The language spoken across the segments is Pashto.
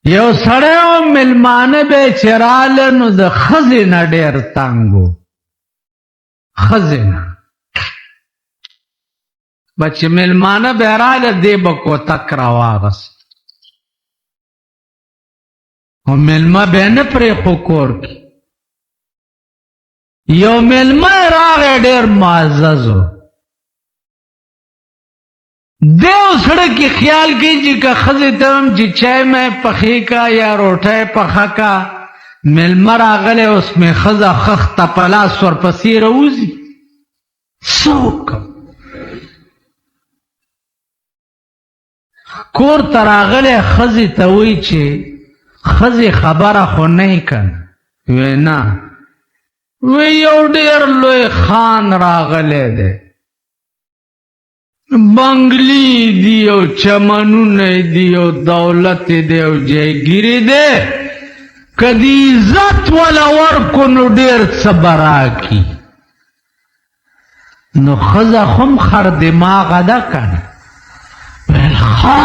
یو سړی و، مېلمانه به یې چې راله نو د ښځې نه ډېر تنګ و، ښځې نه به چې مېلمانه به یې راله دی به کوتک راواغست، خو مېلمه به یې نه پرېښو کور کې. یو مېلمه یې راغی ډېر معزز و، دی اوس زړه کې خیال کوي چې که ښځې ته هم چې چای مې پخې کا یا روټۍ پخه کا، مېلمه راغلی اوس مې ښځه خښته په لاس ورپسې راوځي، څه وکړم؟ کور ته راغلی ښځې ته وایي چې ښځې خبره خو نه یې که نه؟ وی نه. وی یو ډېر لوی خان راغلی دی، بنگلی دی او چمنونه دی او دولت دی او جایګیری دی، که د عزت ولا ورکو نو ډېر څه به راکړي. نو ښځه خو هم خر دماغه ده که نه؟ ویل ښه،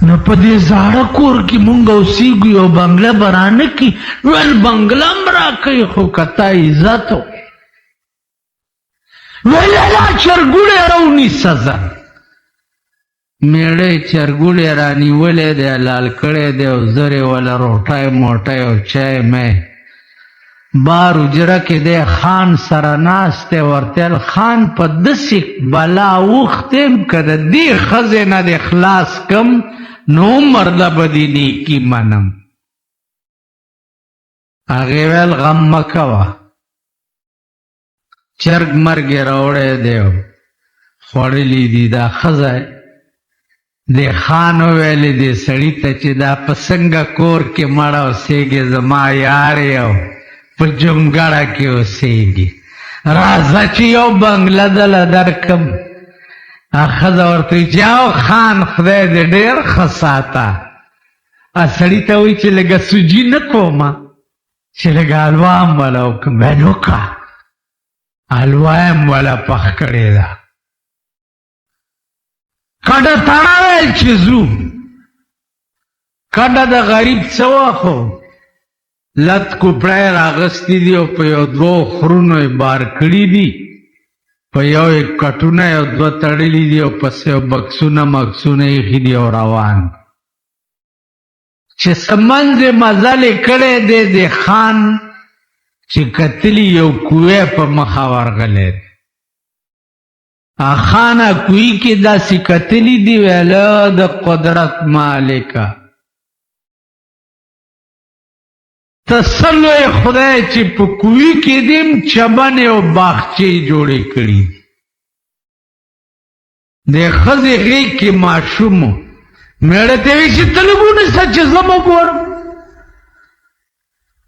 نو په دې زاړه کور کې مونږ اوسېږو، یو بنګله به رانه کړي. ویل بنګله هم راکوي خو که تا عزت ویل لا چرګوړی راونیسه ځه. مېړه یې چرګوړی رانیولی دی، حلال کړی دی او زر یې وله روټۍ موټۍ او چای مې بار حجره کې دی، خان سره ناست دی. ورته ویل خان په داسې بلا اوښتی یم که د دې ښځې نه دې خلاص کم نو عمر له به دې نیکي منم. هغې ویل غم مه کوه، چرګ مرګ یې راوړی دی او خوړلي دي. دا ښځه دې خان وویلې دې سړي ته چې دا په څنګه کور کې مړه اوسېږې، زما یار یې او په جونګړه کې اوسېږي، راځه چې یو بنګله دله درکم. ښځه ورته وایي چې او خان خدای دې ډېر ښه ساته. سړي ته وایي چې لږه سوجي نه کومه چې لږه حلوا هم وله وکړم. ویل وکړه، حلوا یې هم وله پخ کړې ده. کډه تړه ویل چې ځو، کډه د غریب څه وه، خو لت کوپړی یې راغستې دي او په یو دوو خرونو یې بار کړي دي، په یو یې کټونه یو دوه تړلي دي او پسې یو بکسونه مکسونه ایښي دي او روان دي. چې څه منځ یې مزل یې کړی دی، د خان چې کتلي یو کوی په مخه ورغلی دی. خانه کوی کې داسې کتلي دي، ویله د قدرت مالکه ته څه لوی خدای چې په کوی کې دې هم چمنې او باغچې جوړې کړي دي. د ښځې غېږ کې ماشوم و، مېړه ته وایي چې ته لږ ونیسه چې زه به ګورم.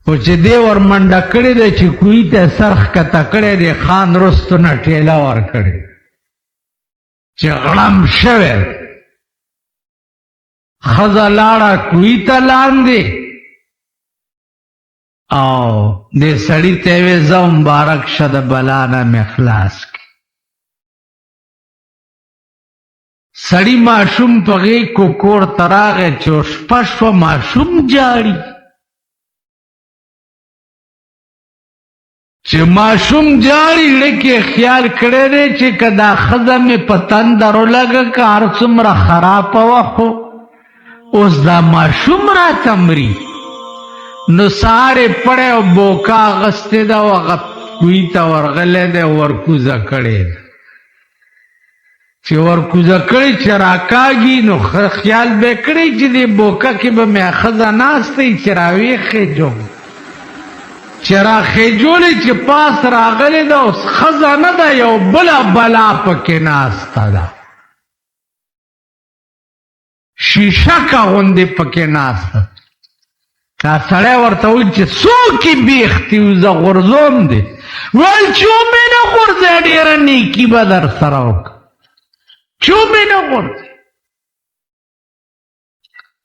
خو چې دې ور منډه کړې ده چې کوی ته سر ښکته کړی دی، خان وروستو نه ټېله ورکړې چې غړم شوی. ښځه لاړه کوی ته لاندې او دې سړي ته یې وویل ځه مبارک شه، د بلا نه مې خلاص کړې. سړی ماشوم په غېږ کو کور ته راغی، چې شپه شوه ماشوم جاړي. چې ماشوم جاړي زړه کې خیال کړی دی چې که دا ښځه مې په تندر ولګه که هر څومره خرابه وه، خو اوس دا ماشوم راته مري. نو سهار یې پړی او بوکا اخیستې ده او هغه کوی ته ورغلی دی، ورکوزه کړې ده. چې ورکوزه کړي چې راکاږي نو خیال به کړي چې دې بوکه کې به مې ښځه ناسته وي چې راویښېږم. چې راخېجولې چې پاس راغلې ده، اوس ښځه نه ده، یو بله بلا پکې ناسته ده، شیشکه غوندې پکې ناسته. دا سړی ورته وایي چې څوک یې بېختي وزه غورځوم دی. ویل چې ومې نه غورځوې، ډېره نیکي به در سره وکړم، چې ومې نه غورځوې.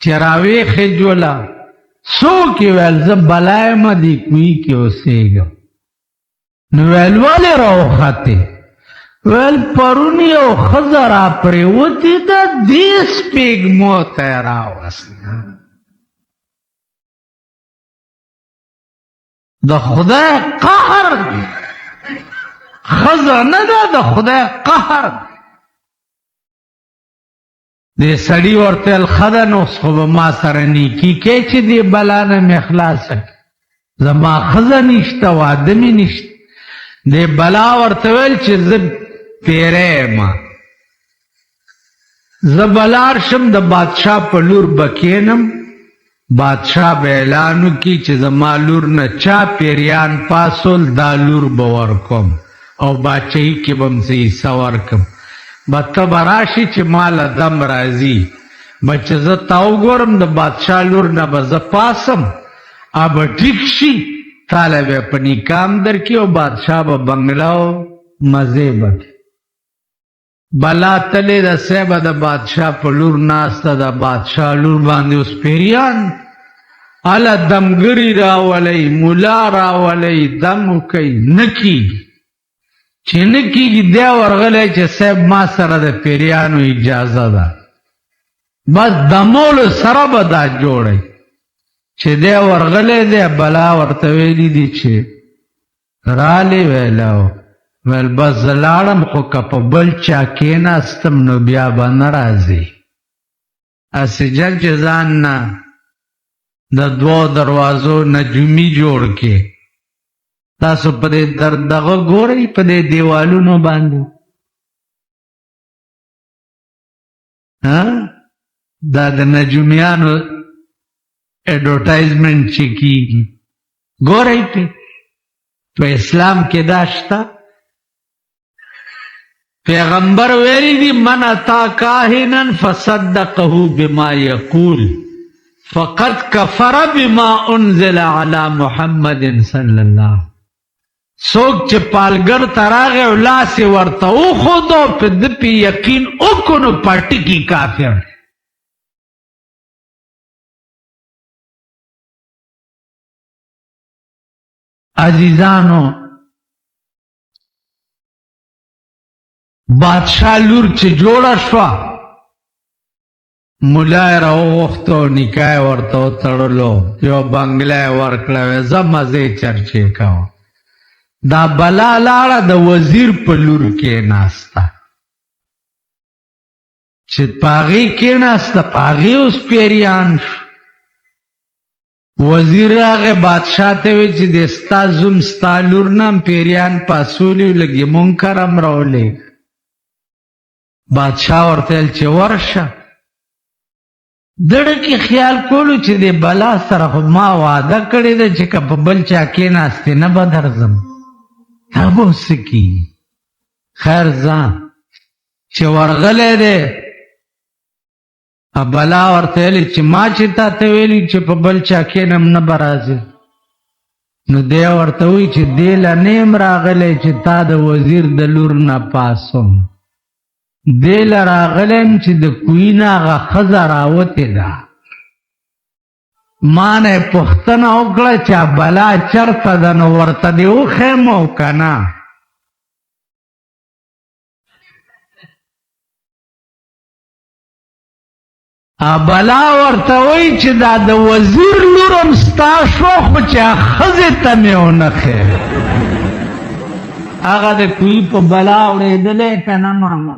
چې راویښېجوله څوک یې؟ ویل زه بلا یم، دې کوی کې اوسېږم. نو ویل ولې راوختې؟ ویل پرون یو ښځه را پرېوتې ده، دې سپېږمو ته یې راوسته. د خدای قهر دی، ښځه نه ده، د خدای قهر دی. دې سړي ورته ویل ښه ده، نو اوس خو به ما سره نیکي کوې چې دې بلا نه مې خلاصه کړې، زما ښځه نشته، واده مې نشته. دې بلا ورته ویل چې زه پیری یم، زه به لاړ شم د بادشاه په لور به کښېنم، بادشاه به اعلان وکړي چې زما لور نه چا پیریان پاسول، دا لور به ورکوم او باچهي کې به هم څه حصه ورکم. به ته به راشي چې ما له دم راځي، به چې زه تا وګورم د بادشاه لور نه به زه پاسم، به ټیک شي، تا له به په نکاح هم درکړي او بادشاه به بنګله او مزې به کوي. بلا تلې ده صاحبه، د بادشاه په لور ناسته ده، بادشاه لور باندې اوس پیریان هله دمګري راولئ، ملا راولئ، دم وکئ، نه کېږي. چې نه کېږي دی ورغلی چې صاحب ما سره د پیریانو اجازه ده، بس دمولو سره به دا جوړئ. چې دی ورغلی دی، بلا ورته ویلي دي چې رالې، ویله ویل بس زه لاړم، خو که په بل چا کېناستم نو بیا به نه راځي. هسې جل چې ځان نه د دوو دروازو نجومي جوړ کې. تاسو په دې دغه ګورئ، په دې دیوالونو باندې، ها دا د نجومیانو ایډورټایزمنټ چې کیږي، ګورئ پې. په اسلام کې دا شته؟ پیغمبر ویلی دی من اتا کاهنا فصدقه بما یقول فقد کفر بما انزل علی محمد صلی الله. څوک چې پالګر ته راغی او لاس یې ورته وښود او په ده پې یقین وکړو نو پټکي کافر. عزیزانو، بادشاه لور چې جوړه شوه، ملا یې راوغوښته او نکاح یې ورته وتړلو، یو بنګله یې ورکړه، ویې ځه مزې چرچې کوه. دا بلا لاړه د وزیر په لور کېناسته، چې په هغې کېناسته، په هغې اوس پیریان شو. وزیر راغی بادشاه ته ویل چې د ستا زوم ستا لور نه هم پیریان پاڅولي، لږ یې مونږ کره هم راولېږه. بادشاه ورته ویل چې ورشه. دړه کې خیال کولو چې د بلا سره خو ما وعده کړې ده چې که په بل چا کېناستې نه به درځم، دا به اوس څه کېږي؟ خیر ځه. چې ورغلی دی، بلا ورته ویلي چې ما چې تا ته ویلي چې په بل چا کښېنم نه به راځې، نو دی ورته وایي چې دې له نه یم راغلی چې تا د وزیر د لور نه پاسم، دې له راغلی یم چې د کوی نه هغه ښځه راوتې ده، ما نه یې پوښتنه وکړه چې بلا چېرته ده، نو ورته دې وښیم او که نه؟ بلا ورته وایي چې دا د وزیر لور هم ستا شوه، خو چې ښځې ته مې ونه ښیې. هغه د کوی په بلا اورېدلی که نه؟ ماما